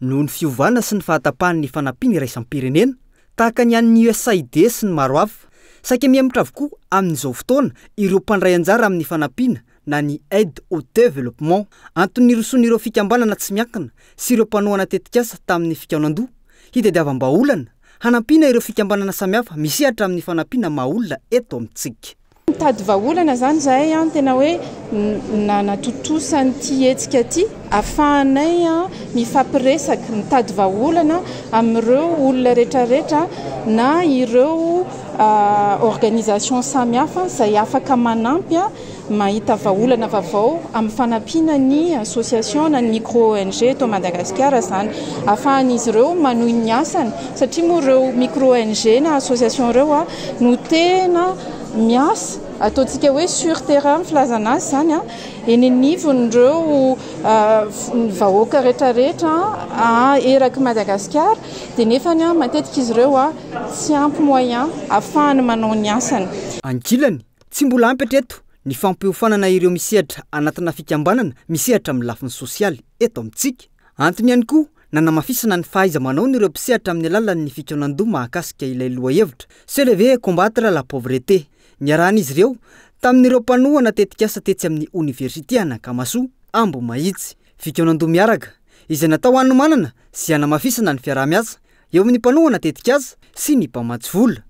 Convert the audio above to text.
Noho ny fiovana sy ny fahatapahan'ny fanampiana iraisam-pirenena, tahaka ny an'ny USAID sy ny maro hafa, saika mihemotra avokoa amin'izao fotoana ireo mpandray anjara amin'ny fanampiana na ny aide au développement. Antony nirosoan'ireo fikambanana tsy miankina sy ireo mpanohana tetikasa tamin'ny fikaonandoha hitadiavam-bahaolana hanampiana ireo fikambanana samihafa misehatra amin'ny fanampiana maha olona eto amintsika. Mitady vahaolana izany izahay an, tena hoe nanatontosa an'ity hetsika ity ahafahanay mifampiresaka, mitady vahaolana amin'ireo olona rehetrarehetra na ireo organisation samihafa izay afaka manampy mahita vahaolana vaovao amin'ny fanampiana ny association na ny micro ONG eto Madagasikara izany. Ahafahan'izy ireo manohy ny asany satria moa ireo micro ONG na association ireo no tena miasa, ataontsika hoe sur terrain ny filazana azy izany, eny anivon'ireo vahoaka rehetrarehetra erak'i Madagasikara dia nefany matetika izy ireo tsy ampy moyen ahafahany manao ny asany. Ankilany, Tsy mbola ampy hatreto ny fampiofanana ireo misehatra anatina fikambanana misehatra amin'ny lafiny sosialy eto amintsika. Antony ihany koa nanamafisana ny fahaiza-manaon'ireo mpisehatra amin'ny alalan'ny fikaonandoha mahakasika ilay lohahevitra Se lever et combattre la pauvreté niarahan'izy ireo tamin'ireo mpanohana tetikasa tetsy amin'ny oniversite Anakamasoa, Ambohimahitsy. Fikaonandoha miaraka izay natao hanomanana sy hanamafisana ny fiaraha-miasa eo amin'ny mpanohana tetikasa sy ny mpamatsy vola.